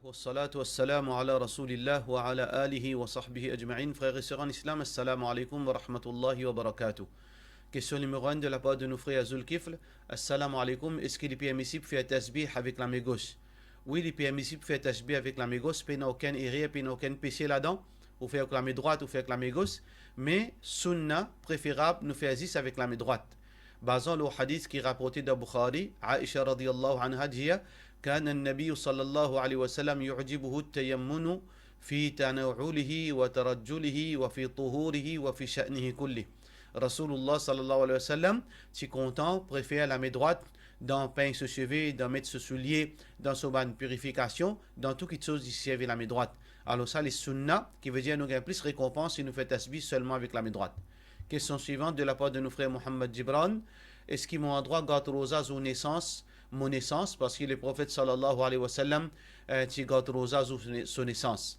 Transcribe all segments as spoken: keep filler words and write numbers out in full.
Wassalatu wassalamu ala Rasoulillah wa ala alihi wa sahbihi ajmain. Frer e ser an Islam, assalamu alaikum wa rahmatullahi wa barakatuh. Kestion nimero enn de lapar de nou frer Zulkifl. Assalamu alaikum, eski li permisib fer tasbih avek lame gos? Wi, li permisib fer tasbih avek lame gos, pena okenn erer, pena okenn pese ladan, ou fer ek lame drwat, ou fer ek lame gos, me sunna, preferab, nou fer zis avek lame drwat. Bazan lor hadis ki raporte dan Bukhari, Aisha radiyallahu anha dir, كان النبي صلى الله عليه وسلم يعجبه التيمن في تنعله وترجله وفي طهوره وفي شأنه كله. Rasoulullah sallallahu alayhi wa sallam ti kontan, prefer lame drwat dan pegn so seve, dan met so soulie, dan so bann pirifikasion, dan tou kitsoz li servi lame drwat. Alor sa, li sunna, ki vedir nou gagn plis rekonpans si nou fer tasbih selman avek lame drwat. Kestion swivan de lapar de nou frer Mohammad Gibran, eski mo andrwa gard roza zour nesans, mo nesans, parski Leprofet sallallahu alayhi wa sallam, eh, ti gard roza zour so ne-, so nesans?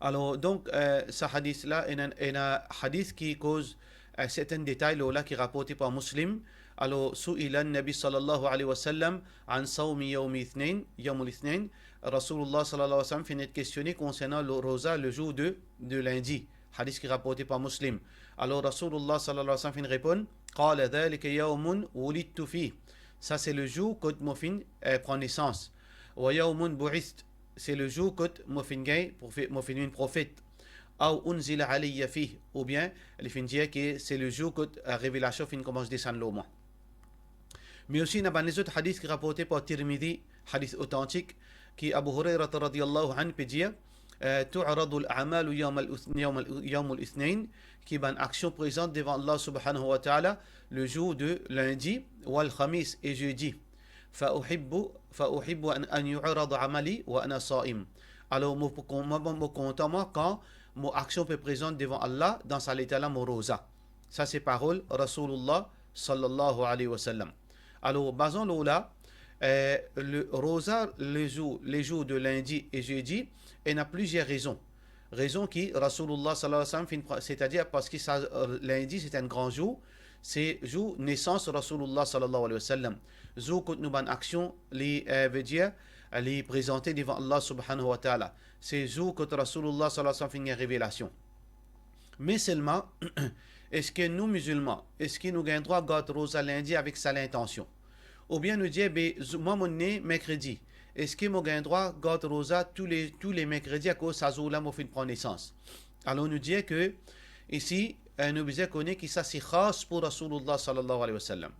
Alor, donk, eh, sa hadis la, ena, ena hadis ki koz, eh, sertin detay lor la ki raporte par Muslim. Alor, سئل النبي صلى الله عليه وسلم عن صوم يوم الاثنين، يوم الاثنين. Rasoulullah sallallahu alayhi wa sallam finn et kestione konsernan lo-, roza le zour de, de lindi. Hadis ki raporte par Muslim. Alor, Rasoulullah sallallahu alayhi wa sallam finn reponn, قال ذلك يوم ولدت فيه. Sa se le zour kot mo finn, eh, pran nesans. ويوم بعثت, se le zour kot mo finn gagn profe-, mo finn vinn profet. أو أنزل علي فيه, oubien li finn dir ki se le zour kot, eh, revelasion finn koumans desann lor mwa. Me osi, ena bann lezot hadis ki raporte par Tirmidhi, hadis otantik, ki Abu Hurairah radiyallahu anhu pe dir, eh, تعرض الأعمال يوم الاث-، يوم ال-، يوم الاثنين, ki bann aksion prezant devan Allah subhanahu wa ta'ala le zour de lindi, والخميس, e zedi. فأحب، فأحب أن، أن يعرض عملي وأنا صائم. Alor, mo pou kon-, mo, mo, mo kontan, mwa, kan mo aksion pe prezant devan Allah, dan sa leta la mo roza. Sa se parol Rasoulullah sallallahu alayhi wa sallam. Alor, bazan lor la, eh, le roza, le zour, le zour de lindi e zedi, ena plizier rezon. Rezon ki Rasoulullah sallallahu alayhi wa sallam finn pra-, setadir parski sa, eh, lindi se enn gran zour, se zour nesans Rasoulullah sallallahu alayhi wa sallam. Zour kot nou bann aksion, li, eh, vedir, li prezante devan Allah subhanahu wa ta'ala. Se zour kot Rasoulullah sallallahu alayhi wa sallam finn gagn revelasion. Me selman, eski nou mizilman, eski nou gagn drwa gard roza lindi avek sa lintansion? Oubien nou dir, be, zo-, mwa mo ne merkredi, eski mo gagn drwa gard roza tou le, tou le merkredi akoz sa zour la mo finn pran nesans? Alor nou dir ke isi, eh, nou bizin kone ki sa se khas pou Rasoulullah sallallahu alayhi wa sallam.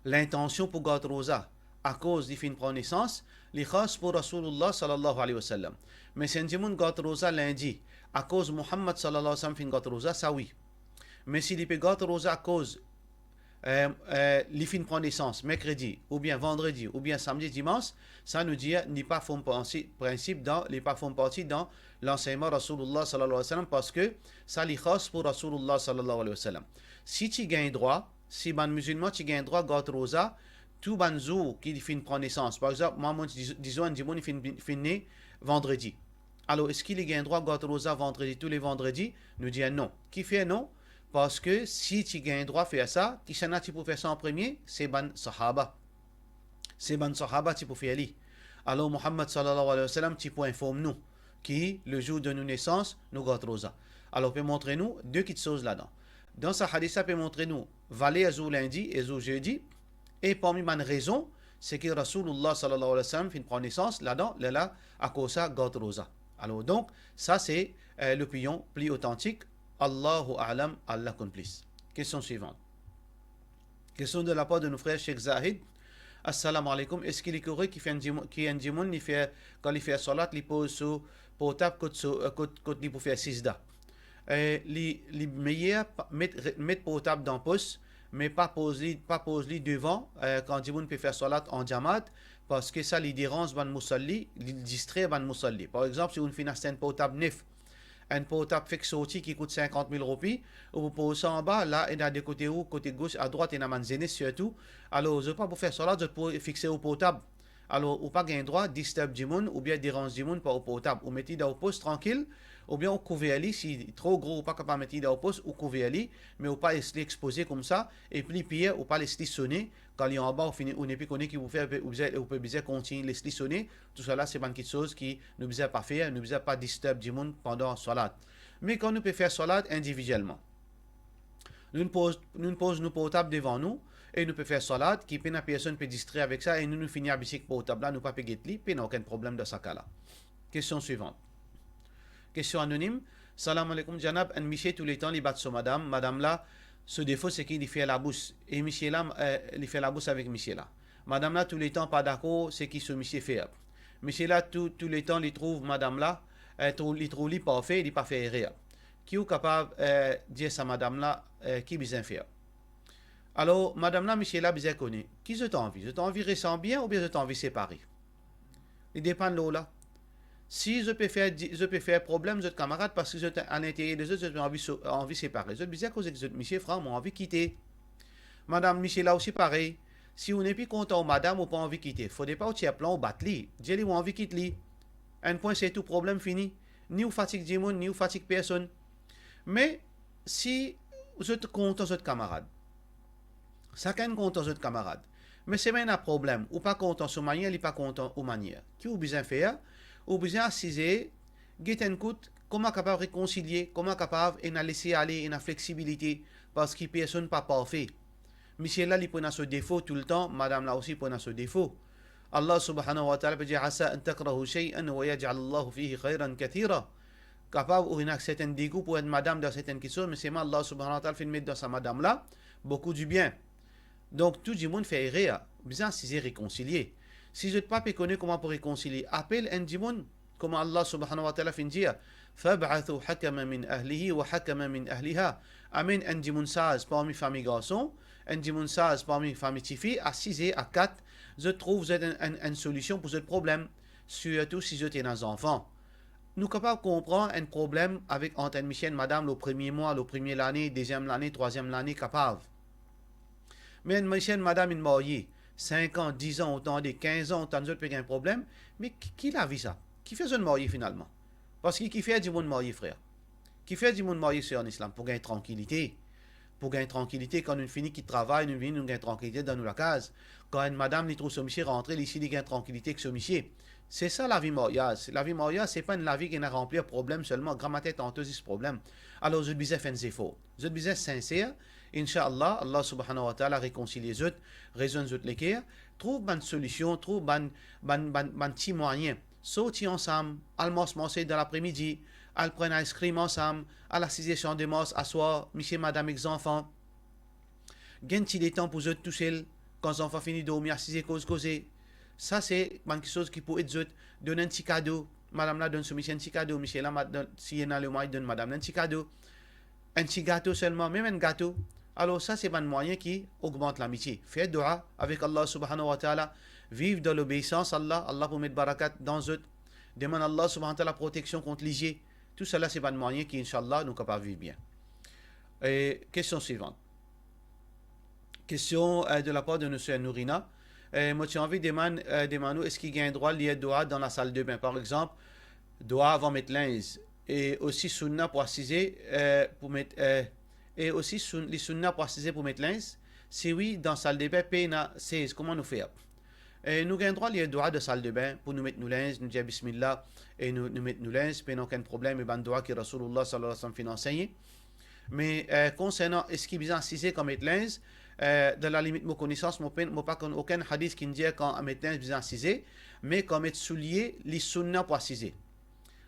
Lintansion pou gard roza akoz li finn pran nesans, li khas pou Rasoulullah sallallahu alayhi wa sallam. Me si enn dimoun gard roza lindi akoz Muhammad sallallahu alayhi wa sallam finn gard roza, sa wi. Me si li pe gard roza akoz, eh, eh, li finn pran nesans merkredi, oubien vandredi, oubien samdi, dimans, sa nou dir li pa form parti, prinsip dan, li pa form parti dan lansegnman Rasoulullah sallallahu alayhi wa sallam, parski sa li khas pou Rasoulullah sallallahu alayhi wa sallam. Si ti gagn drwa, si bann mizilman ti gagn drwa gard roza tou bann zour ki li finn pran nesans. Par exanp, mwa, mo, diz-, dizon enn dimoun finn, finn ne vandredi. Alor, eski li gagn drwa gard roza vandredi, tou le vandredi? Nou dir non. Kifer non? Parski si ti gagn drwa fer sa, kisannla ti pou fer sa an premie? Se bann sahaba. Se bann sahaba ti pou fer li. Alor, Muhammad sallallahu alayhi wa sallam ti pou inform nou ki le zour de nou nesans, nou gard roza. Alor, pe montre nou de kitsoz ladan. Dan sa hadis la pe montre nou valer zour lindi e zour zedi, e parmi bann rezon, seki Rasoulullah sallallahu alayhi wa sallam finn pran nesans ladan, lerla akoz sa gard roza. Alor donk, sa se, eh, lopion pli otantik, Allahu a'lam, Allah konn plis. Kestion swivan. Kestion de lapar de nou frer Sheikh Zahid. Assalamu alaikum. Eski li korek ki fer enn dimo-, ki enn dimoun li fer, kan li fer salat, li poz so portab kot so, eh, kot, kot li pou fer sizda? Eh, li, li meyer pa, met, re-, met portab dan pos, me pa poz li, pa poz li devan, eh, kan dimoun pe fer salat an jamaat, parski sa li deranz bann mousalli, li distrer bann mousalli. Par exanp, si ou finn aste enn portab nef, enn portab fek sorti ki kout sinkant mil roupi, ou pou poz sa anba, la ena de kote ou, kote gos, adrwat, ena bann zenes sirtou. Alor, zot pa pou fer salat, zot pou fixe ou portab. Alor, ou pa gagn drwa disturb dimoun oubien deranz dimoun par ou portab. Ou met li dan ou pos trankil, oubien ou kouver li, si tro gro ou pa kapav met li dan ou pos, ou kouver li, me ou pa les li expoze koumsa, e pli pir, ou pa les li sone, kan li anba, ou fini, ou nepli kone ki pou fer, ou pe, ou bizin, ou pe bizin kontign les li sone. Tousala, se bann kiksoz ki nou bizin pa fer, nou bizin pa disturb dimoun pandan swalat. Me kan nou pe fer swalat individielman, nou poz, nou poz nou portab devan nou e nou pe fer swalat, ki pena personn pe distrer avek sa, e nou, nou fini abise ek portab la, nou pa pe get li, pena okenn problem dan sa ka la. Kestion swivan. Kestion anonim. Salam aleykoum, Janab, enn misie touletan li bat so madam. Madam la, so defo seki li fer labous. E misie la, eh, li fer labous avek misie la. Madam la touletan pa dakor seki so misie fer. Misie la tou, touletan li trouv madam la, eh, trou-, li trouv li parfe, li pa fer erer. Ki ou kapav, eh, dir sa madam la, eh, ki bizin fer? Alor, madam la, misie la bizin kone ki zot anvi. Zot anvi res anbien oubien zot anvi separe? Li depann lor la. Si zot pe fer di-, zot pe fer problem zot kamarad, parski zot alinteryer de zot, zot anvi so-, anvi separe. Zot bizin koz ek zot misie, frer, mo anvi kite. Madam, misie la osi parey. Si ou nepli kontan ou madam, ou pa anvi kite, fode pa ou tir plan, ou bat li. Dir li ou anvi kit li. Enn pwin, se tou, problem fini. Ni ou fatig dimoun, ni ou fatig personn. Me si zot kontan zot kamarad, sakenn kontan zot kamarad, me seki ena problem, ou pa kontan so manier, li pa kontan ou manier, ki ou bizin fer? Ou bizin asize, get enn kout, kouma kapav rekonsilie, kouma kapav ena lese ale, ena fleksibilite, parski personn pa parfe. Misie la, li pou ena so defo toultan, madam la osi pou ena so defo. Allah subhanahu wa ta'ala pe dir, "Asa an takrahu shay'an wa yaj'al Allahu fihi khayran kathira." Kapav ou ena sertenn degou pou enn madam dan sertenn kiksoz, me selman Allah subhanahu wa ta'ala finn met dan sa madam la boukou dibien. Donk, tou dimoun fer erer, bizin asize rekonsilie. Si zot pa pe kone kouma pou rekonsilie, apel enn dimoun, kouma Allah subhanahu wa ta'ala finn dir, "Fab'athu hakaman min ahlihi wa hakaman min ahliha." Amenn enn dimoun saz parmi fami garson, enn dimoun saz parmi fami tifi, asize a kat, zot trouv zot enn, enn, enn solision pou zot problem, sirtou si zot ena zanfan. Nou kapav konpran enn problem avek ant enn misie, enn madam, lor premie mwa, lor premie lane, deziem lane, trwaziem lane, kapav. Me enn misie, enn madam inn marye, sink an, diz an, ou tande, kinz an, ou tann zot pe gagn problem, me ki, ki lavi sa? Kifer zot marye finalman? Parski kifer dimoun marye, frer? Kifer dimoun marye, ser an islam? Pou gagn trankilite. Pou gagn trankilite, kan nou fini kit travay, nou vini, nou gagn trankilite dan nou lakaz. Kan enn madam, li trouv so misie rantre, li si li gagn trankilite ek so misie. Se sa lavi maryaz. Lavi maryaz, se pa enn lavi ki ena ranpli problem selman, gramater tanto zis problem. Alor, zot bizin fer enn zefor. Zot bizin sinser, inshallah, Allah subhanahu wa ta'ala rekonsilie zot, rezonn zot leker, trouv bann solision, trouv bann, bann, bann, bann ti mwayin. Sorti ansam, al mars marse dan lapremidi, al pran enn ice cream ansam, al asize Champ de Mars aswar, misie, madam ek zanfan. Gagn ti letan pou zot tousel, kan zanfan fini dormi, asize koz koze. Sa se bann kiksoz ki pou ed zot. Donn enn ti kado, madam la donn so misie enn ti kado, misie la, ma-, donn, si ena lemwayin, donn madam la enn ti kado. Enn ti gato selman, mem enn gato. Alor sa se bann mwayin ki ogmant lamitie. Fer dua avek Allah subhanahu wa ta'ala, viv dan lobeisans Allah, Allah pou met barakat dan zot. Demann Allah subhanahu wa ta'ala proteksion kont lizie. Tousala se bann mwayin ki, inshallah, nou kapav viv bien. E, kestion swivan. Kestion, eh, de lapar de nou ser Nourina. Eh, mo ti anvi demann, eh, demann ou, eski gagn drwa lir dua dan lasaldebin, par exanp, dua avan met linz, e osi sounna pou asize, eh, pou met, eh, e osi soun-, li sounna pou asize pou met linz? Si wi, dan saldebin pena sez, kouma nou fer? E nou gagn drwa lir dua dan saldebin pou nou met nou linz, nou dir bismillah e nou, nou met nou linz, pena okenn problem, e bann dua ki Rasoulullah sallallahu alayhi wa sallam finn ansegne. Me, eh, konsernan eski bizin asize kan met linz, eh, dan lalimit mo konesans, mo pe-, mo pa konn okenn hadis ki'nn dir kan met linz bizin asize, me kan met soulie, li sounna pou asize.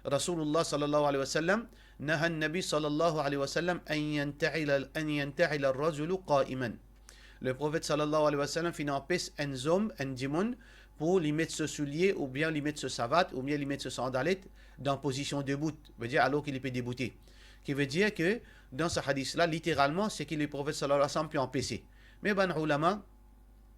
Rasoulullah sallallahu alayhi wa sallam, naha an-Nabi sallallahu alayhi wa sallam an yanta'ila, an yanta'ila ar-rajulu qa'iman. Leprofet sallallahu alayhi wa sallam finn anpes enn zom, enn dimoun, pou li met so soulie, oubien li met so savat, oubien li met so sandalet dan pozision debout, vedir alor ki li pe deboute. Ki vedir ke dan sa hadis la, literalman, seki Leprofet sallallahu alayhi wa sallam pe anpese. Me bann oulama,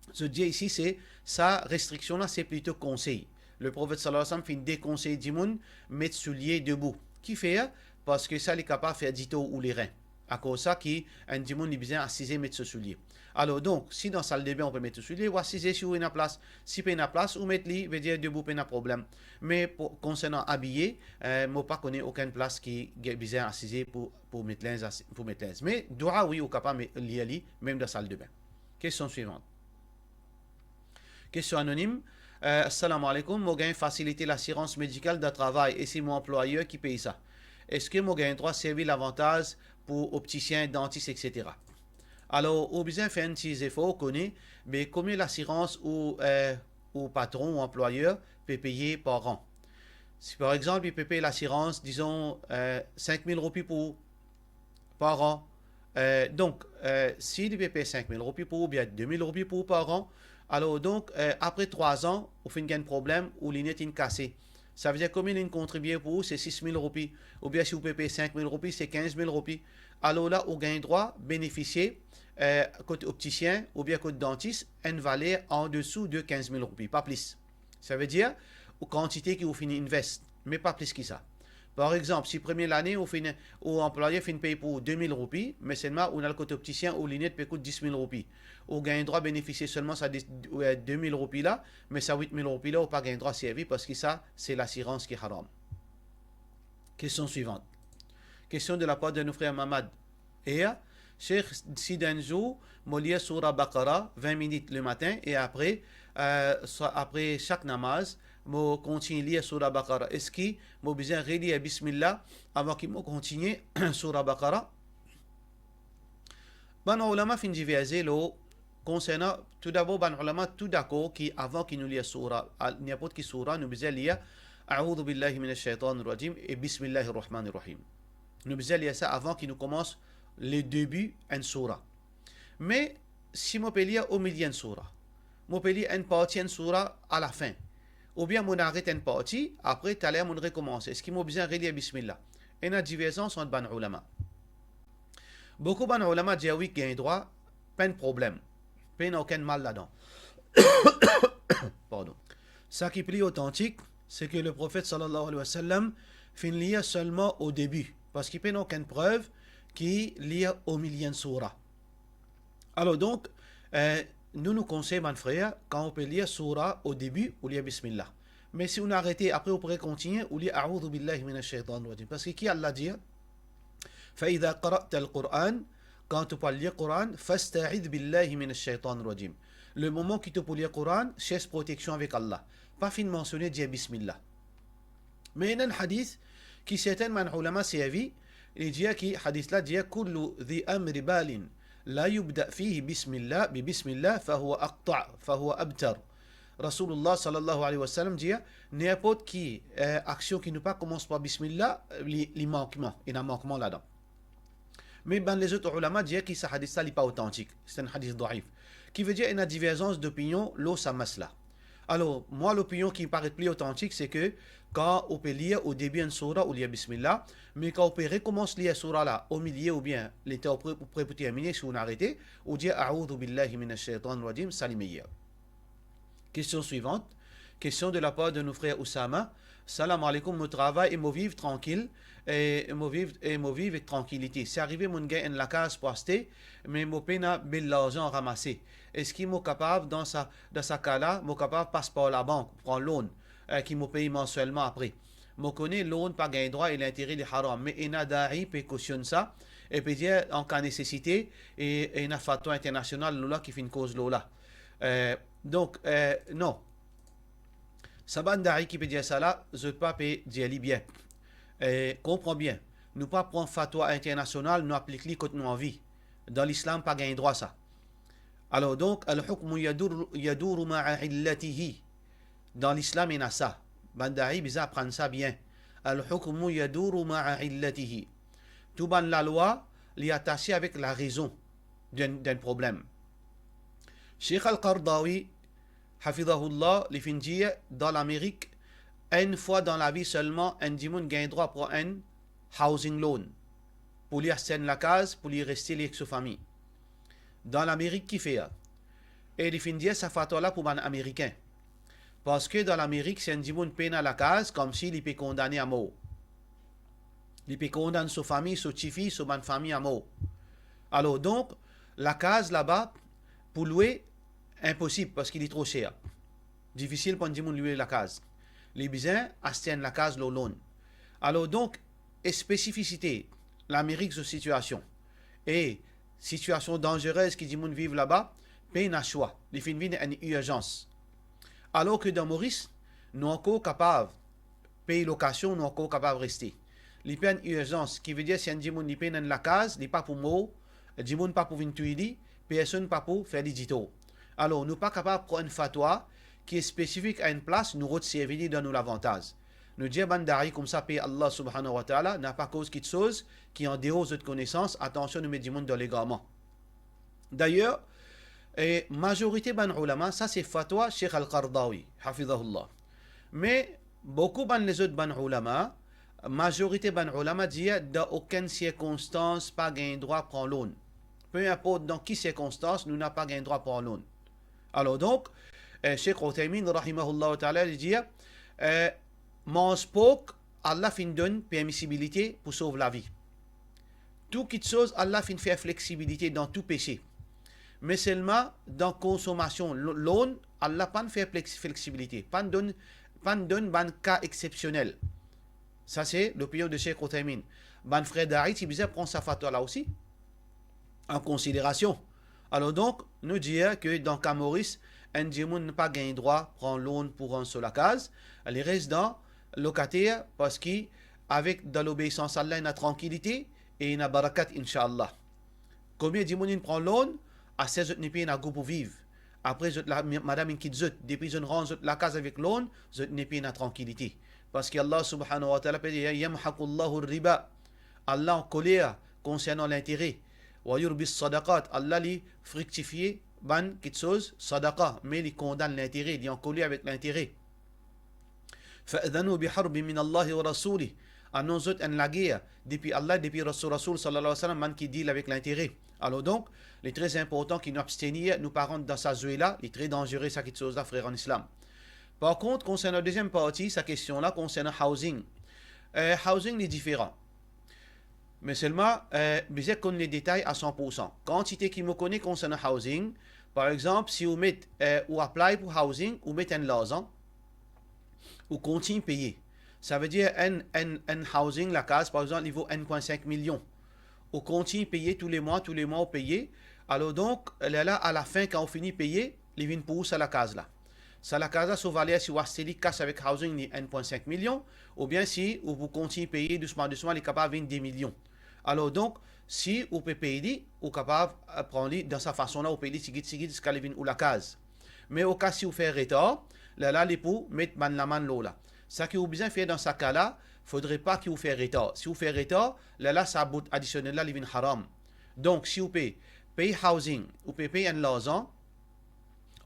zot dir isi, se sa restriksion la, se plito konsey. Leprofet sallallahu alayhi wa sallam finn dekonsey dimoun met soulie debout. Kifer? Parski sa li kapav fer ditor ou lerin. Akoz sa ki enn dimoun li bizin asize met so soulie. Alor, donk, si dan saldebin ou pe met so soulie, ou asize si ou ena plas. Si pena plas, ou met li, vedir debou pena problem. Me pou, konsernan abiye, eh, mo pa kone okenn plas ki ge-, bizin asize pou, pou met linz asi-, pou met linz. Me doua, wi, ou kapav me-, lir li, mem dan saldebin. Kestion swivan. Kestion anonim. Eh, Assalamu alaikum, mo gagn fasilite lasirans medikal dan travay e se mo anplwayer ki pey sa. Eski mo gagn drwa servi lavantaz pou optisien, dantis, etsetera? Alor, ou bizin fer enn ti zefor, kone, be komie lasirans ou, eh, ou patron ou anplwayer pe peye par an. Si par exanp, li pe pey lasirans, dizon, eh, sink mil roupi pou par an. Eh, donk, eh, si li pe pey sink mil roupi pou ou, oubien de mil roupi pou ou par an, alor donk, eh, apre trwa an, ou finn gagn problem, ou linet inn kase. Savedir komie linn kontribie pou ou, se sis mil roupi. Oubien si ou pe pey sink mil roupi, se kinz mil roupi. Alor la, ou gagn drwa benefisie, eh, kot optisien oubien kot dantis, enn valer andesou de kinz mil roupi, pa plis. Savedir, ou kantite ki ou finn invest, me pa plis ki sa. Par exanp, si premie lane ou finn, ou anplwayer finn pey pou ou de mil roupi, me selman ou al kot optisien, ou linet pe kout dis mil roupi. Ou gagn drwa benefisie selman sa de, eh, de mil roupi la, me sa wit mil roupi la, ou pa gagn drwa servi, parski sa, se lasirans ki haram. Kestion swivan. Kestion de lapar de nou frer Mamad. E, Sheikh, si dan enn zour, mo lir soura Baqara vin minit lematin e apre, eh, sa, apre sak namaz, mo kontign lir soura Baqara. Eski mo bizin relir Bismillah avan ki mo kontigne soura Baqara? Bann oulama finn diverze lor konsernan, toudabor, bann oulama tou dakor ki avan ki nou lir soura, al-, ninport ki soura, nou bizin lir A'udhu billahi minash shaitanir rajim e Bismillahir rahmanir rahim. Nou bizin lir sa avan ki nou koumans le debi enn soura. Me si mo pe lir omilie enn soura, mo pe lir enn parti enn soura alafin, oubien mo aret enn parti, apre taler mo rekoumanse, eski mo bizin relir Bismillah? Ena diverzans ant bann oulama. Boukou bann oulama dir wi, gagn drwa, pena problem, pena okenn mal ladan. Pardon. Sa ki pli otantik, se ke Leprofet sallallahu alayhi wa sallam finn lir selman o debi, parski pena okenn prev ki lir omilie enn soura. Alor donk, eh, nou, nou konsey bann frer, kan ou pe lir soura o debi, ou lir Bismillah. Me si ou arete, apre ou pe kontigne, ou lir A'udhu billahi minash shaitanir rajim. Parski ki Allah dir? Fa idha qara'tal Qur'an, kan ou pe lir Qur'an, fasta'idh billahi minash shaitanir rajim. Lemoman ki ou pe lir Qur'an, chersh proteksion avek Allah. Pa finn mansione dir Bismillah. Me ena enn hadis ki sertin bann oulama servi, li dir ki hadis la dir, kullu dhi amri balin la yubda fihi bismillah, bi bismillah, fahuwa aqta', fahuwa abtar. Rasulullah sallallahu alayhi wa sallam dir, ninport ki, eh, aksion ki nou pa koumans par Bismillah, li, li mankman, ena mankman ladan. Me bann lezot oulama dir ki sa hadis la, li pa otantik, se enn hadis daif. Ki vedir ena diverzans dopinion lor sa masala. Alor, mwa, lopinion ki paret pli otantik, se ke kan ou pe lir o debi enn soura, ou lir Bismillah, me kan ou pe rekoumans lir soura la, omilie oubien letan ou pre, ou pre pou termine, si ou arete, ou dir, A'udhu billahi minash shaitanir rajim, sa li meyer. Kestion swivan. Kestion de lapar de nou frer Oussama. Salam aleykoum, mo travay e mo viv trankil, e mo viv, e mo viv ek trankilite. Si arive monn gagn enn lakaz pou aste, me mo pena bel larzan ramase. Eski mo kapav, dan sa, dan sa ka la, mo kapav pas par labank, pran loan, eh, ki mo pey mansielman apre? Mo kone loan pa gagn drwa e lintere li haram, me ena da'i pe kosionn sa, e pe dir an ka nesesite, e, e ena fatwa internasional lor la ki finn koz lor la. Eh, donk, eh, non. Sa bann da'i ki pe dir sa la, zot pa pe dir li bien. Eh, konpran bien, nou pa pran fatwa internasional, nou aplik li kot nou anvi. Dan Lislam, pa gagn drwa sa. Alor donk, al-hukmu yadur-, yaduru ma'a illatihi. Dan Lislam, ena sa. Bann da'i bizin aprann sa bien. Al-hukmu yaduru ma'a illatihi. Tou bann lalwa, li atase avek larezon dan, dan problem. Sheikh Al-Qaradawi, hafidhahullah, li finn dir, dan Lamerik, enn fwa dan lavi selman, enn dimoun gagn drwa pran enn housing loan, pou li aste enn lakaz, pou li reste li ek so fami. Dan Lamerik kifer. E li finn dir sa fatwa la pou bann Amerikin. Parski dan Lamerik, si enn dimoun pena lakaz, komsi li pe kondane amor. Li pe kondann so fami, so tifi, so bann fami amor. Alor donk, lakaz laba pou lwe, inposib, parski li tro ser. Difisil pou enn dimoun lwe lakaz. Li bizin aste enn lakaz lor loan. Alor donk, spesifisite Lamerik, so sitiasion, e sitiasion danzerez ki dimoun viv laba, pena swa, li finn vinn enn irzans. Alor ki dan Moris, nou ankor kapav pey lokasion, nou ankor kapav reste. Li pena enn irzans, ki vedir si enn dimoun li pena enn lakaz, li pa pou mor, dimoun pa pou vinn touy li, personn pa pou fer li ditor. Alor, nou pa kapav pran enn fatwa ki spesifik a enn plas, nou rod servi li dan nou lavantaz. Nou dir bann da'i koumsa, pe Allah subhanahu wa ta'ala, napa koz kitsoz ki andeor zot konesans, atansion nou met dimoun dan legarman. Dayer, e, mazorite bann oulama, sa se fatwa Sheikh Al-Qardawi, hafizahullah. Me boukou bann lezot bann oulama, mazorite bann oulama dir, dan okenn sirkonstans pa gagn drwa pran loan. Pe inport dan ki sirkonstans, nou napa gagn drwa pran loan. Alor donk, e, Sheikh Uthaymin, rahimahullahu ta'ala, li dir, e, manz pork, Allah finn donn permisibilite pou sov lavi. Tou kitsoz, Allah finn fer fleksibilite dan tou pese. Me selman, dan konsomasion lo-, loan, Allah pa'nn fer flex-, fleksibilite, pa'nn donn, pa'nn donn bann ka exsepsionel. Sa se lopinion de Sheikh Uthaymin. Bann frer da'i ti bizin pran sa fatwa la osi an konsiderasion. Alor donk, nou dir ke dan ka Moris, enn dimoun pa gagn drwa pran loan pou rann so lakaz, li res dan lokater, parski avek, dan lobeisans Allah, ena trankilite e ena barakat, inshallah. Konbien dimoun inn pran loan, aster zot nepli ena gou pou viv. Apre zot la, madam inn kit zot, depi zot rann zot lakaz avek loan, zot nepli ena trankilite. Parski Allah subhanahu wa ta'ala pe dir, "Yamhaqullahu riba." Allah ankoler konsernan lintere. "Wa yurbis sadaqat." Allah li friktifie bann kitsoz sadaqa, me li kondann lintere, li ankoler avek lintere. "Fa'dhanu biharbin minallahi wa rasulih." Anons zot enn lager depi Allah, depi Rasoul, Rasoul sallallahu alayhi wa sallam, bann ki deal avek lintere. Alor donk, li tre inportan ki nou abstenir, nou pa rant dan sa zwe la, li tre danzere sa kitsoz la, frer an Islam. Par kont, konsernan deziem parti sa kestion la, konsernan housing. E, housing li diferan. Me selman, e, bizin konn le detay a san pour san. Kantite ki mo kone konsernan housing, par exanp, si ou met, e, ou apply pou housing, ou met enn larzan, ou kontign peye. Savedir enn, enn, enn housing, lakaz, par exanp, li vo enn pwin sink milion. Ou kontign peye toulemwa, toulemwa ou peye. Alor donk, lerla, alafin, kan ou fini peye, li vinn pou ou sa lakaz la. Sa lakaz la, so valer, si ou aste li kas avek housing, li enn pwin sink milion, oubien si ou pou kontign peye dousman, dousman, li kapav vinn de milion. Alor donk, si ou pe pey li, ou kapav, e, pran li dan sa fason la, ou pey li tigit, tigit, ziska li vinn ou lakaz. Me oka si ou fer retar, lerla li pou met bann lamann lor la. Saki ou bizin fer dan sa ka la, fodre pa ki ou fer retar. Si ou fer retar, lerla sa bout adisionel la, li vinn haram. Donk, si ou pe pey housing, ou pe pey enn larzan,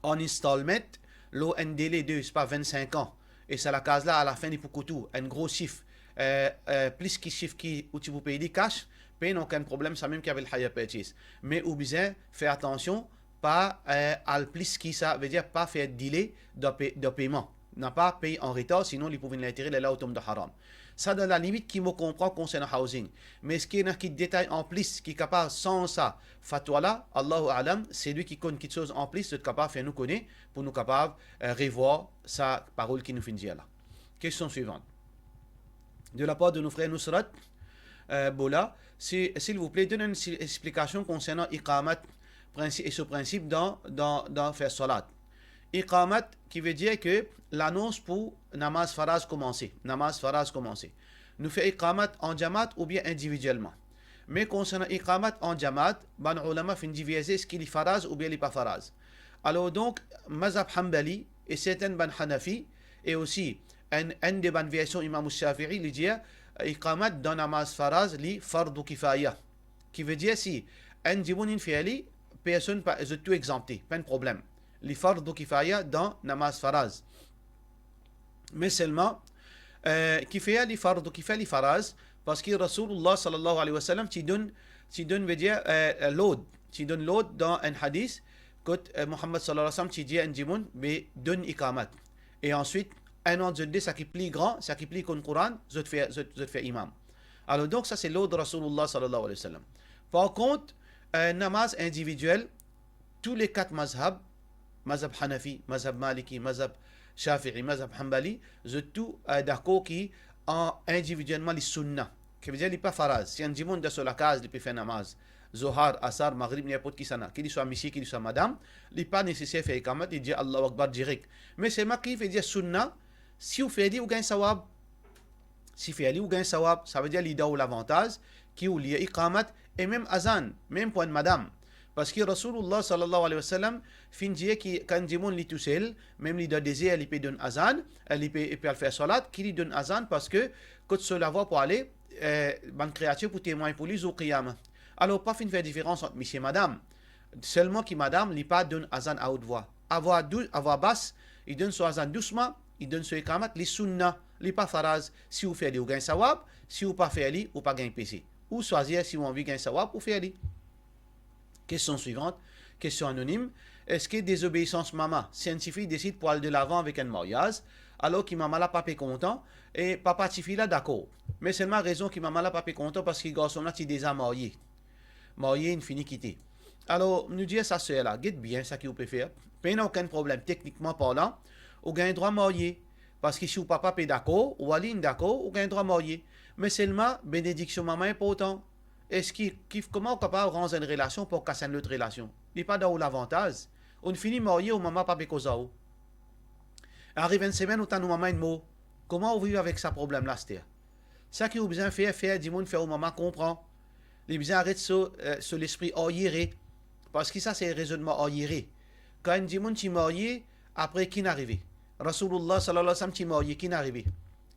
an installment, lor enn dele de, sepa, vinn-sink an, e sa lakaz la, alafin, li pou kout ou enn gro sif, e, e, plis ki sif ki ou ti pou pey li kas, pena okenn problem, samem ki avek hire purchase. Me ou bizin fer atansion, pa, e, al plis ki sa, vedir pa fer dile dan pe-, dan peyman. Napa pey an retar, sinon li pou vinn lintere, lerla ou tom dan haram. Sa dan lalimit ki mo konpran konsernan housing. Me eski ena ki detay anplis ki kapav sanz sa fatwa la? Allahu a'lam, selwi ki konn kitsoz anplis, zot kapav fer nou kone, pou nou kapav, e, revwar sa parol ki nou finn dir la. Kestion swivan. De la par de nou frer Nusrat, e, Bola, si, silvouple, donn enn si-, explikasion konsernan iqamat, prinsi-, e so prinsip dan, dan, dan fer salat. Iqamat, ki vedir ke lanons pou namaz faraz koumanse. Namaz faraz koumanse. Nou fer iqamat an jamaat oubien individielman. Me konsernan iqamat an jamaat, bann oulama finn diverze eski li faraz oubien li pa faraz. Alor donk, mazhab Hanbali e sertin bann Hanafi, e osi enn, enn de bann version Imam Shafi'i, li dir, iqamat dan namaz faraz, li fardu kifaya. Ki vedir si enn dimoun inn fer li, personn pa, zot tou exanpte, pa enn problem. Li fardu kifaya dan namaz faraz. Me selman, e, kifer li fardu kifaya, li faraz, parski Rasoulullah sallallahu alayhi wa sallam ti donn, ti donn, vedir, e, lord, ti donn lord dan enn hadis, kot, e, Muhammad sallallahu alayhi wa sallam ti dir enn dimoun, be donn iqamat. E answit, enn ant zot de, sa ki pli gran, sa ki pli konn Koran, zot fer, zot, zot fer imam. Alor donk, sa se lord Rasoulillah sallallahu alayhi wa sallam. Par kont, eh, namaz individiel, tou le kat mazhab, mazhab Hanafi, mazhab Maliki, mazhab Shafi'i, mazhab Hanbali, zot tou, eh, dakor ki an, individielman li sunna. Ki vedir li pa faraz. Si enn dimoun dan so lakaz, li pe fer namaz, Zohar, Asar, Maghrib, ninport kisannla, ki li swa misie, ki li swa madam, li pa neseser fer ikamat, li dir Allahu Akbar direk. Me selman ki vedir sunna, si ou fer li, ou gagn sawab. Si fer li, ou gagn sawab, sa vedir li dan ou lavantaz, ki ou lir ikamat, e mem azan, mem pou enn madam. Parski Rasoulillah sallallahu alayhi wa sallam finn dir ki kan dimoun li tousel, mem li dan dezer, li pe donn azan, eh, li pe, pe al fer salat, ki li donn azan, parski kot so lavwa pou ale, eh, bann kreatir pou temwagn pou li zour Qiyama. Alor, pa finn fer diferans ant misie, madam. Selman ki madam, li pa donn azan a out vwa. A vwa dou-, a vwa bas, li donn so azan dousman, li donn so ikamat, li sunna, li pa faraz. Si ou fer li, ou gagn sawab, si ou pa fer li, ou pa gagn pese. Ou swazir si ou anvi gagn sawab, ou fer li. Kestion swivant, kestion anonim, eski dezobeisans mama, si enn tifi desid pou al delavan avek enn maryaz, alor ki mama la pa pe kontan, e papa tifi la dakor. Me selman rezon ki mama la pa pe kontan, parski garson la ti deza marye. Marye, inn fini kite. Alor, nou dir sa ser la, get bien sa ki ou pe fer. Pena okenn problem, teknikman parlan, ou gagn drwa marye. Parski si ou papa pe dakor, ou ali inn dakor, ou gagn drwa marye. Me selman, benediksion mama inportan. Eski, ki, kouma ou kapav ranz enn relasion pou kas enn lot relasion? Li pa dan ou lavantaz. Ou'nn fini marye, ou mama pa pe koz ar ou. Ariv enn semenn, ou tann ou mama inn mor. Kouma ou viv avek sa problem la, aster? Sa ki ou bizin fer, fer dimoun fer ou mama konpran. Li bizin aret so, eh, so lespri aryere. Parski sa se rezonnman aryere. Kan enn dimoun ti marye, apre ki'nn arive? Rasoulillah sallallahu alayhi wa sallam ti marye, ki'nn arive?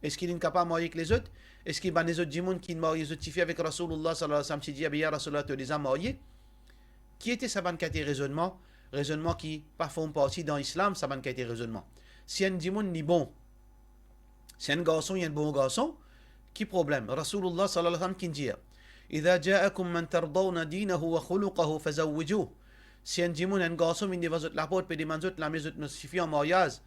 Eski li'nn kapav marye ek lezot? Eski bann lezot dimoun ki'nn marye zot tifi avek Rasoulillah sallallahu alayhi wa sallam ti dir, "Abe ya Rasoulillah, to deza marye"? Ki ete sa bann kalite rezonnman? Rezonnman ki pa form parti dan Islam, sa bann kalite rezonnman. Si enn dimoun li bon, si enn garson, li enn bon garson, ki problem? Rasoulillah sallallahu alayhi wa sallam ki'nn dir, "Idha ja'akum man tardawna dinahu wa khuluquhu fazawwijuh." Si enn dimoun, enn garson vinn devan zot laport, pe demann zot, "Lame zot mo tifi an maryaz,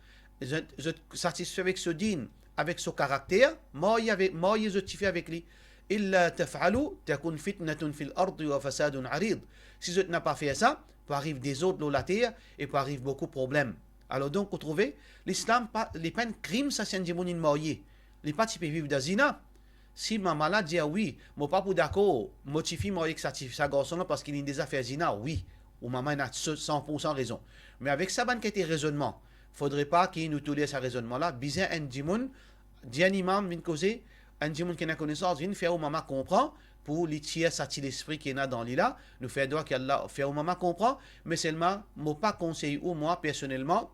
zot, zot satisfe avek so din, avek so karakter, marye avek, marye zot tifi avek li. Illa taf'alu takun fitnatun fil ardi wa fasadun arid." Si zot napa fer sa, pou ariv dezord lor later e pou ariv boukou problem. Alor donk, ou trouve, Lislam pa, li pa enn krim sa si enn dimoun inn marye. Li pa ti pe viv dan zina. Si mama la dir, "Wi, mo pa pou dakor mo tifi marye ek sa ti, sa garson la parski li'nn deza fer zina," wi, ou mama ena so-, san poursan rezon. Me avek sa bann kalite rezonnman, fodre pa ki nou toler sa rezonnman la. Bizin enn dimoun, dir enn imam vinn koze, enn dimoun ki ena konesans vinn fer ou mama konpran, pou li tir sa ti lespri ki ena dan li la. Nou fer dwa ki Allah fer ou mama konpran, me selman mo pa konsey ou, mwa, personelman,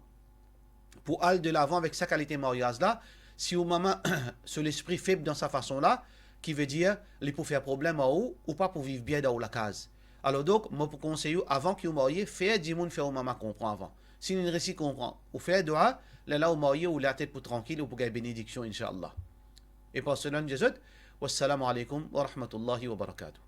pou al delavan avek sa kalite maryaz la, si ou mama so lespri feb dan sa fason la, ki vedir li pou fer problem ar ou, ou pa pou viv bien dan ou lakaz. Alor donk, mo pou konsey ou, avan ki ou marye, fer dimoun fer ou mama konpran avan. Si li'nn resi konpran, ou fer dwa, lerla ou marye, ou latet pou trankil, ou pou gagn benediksion, inshallah. E par so la nou dir zot, wassalamu alaykum wa rahmatullahi wa barakatuh.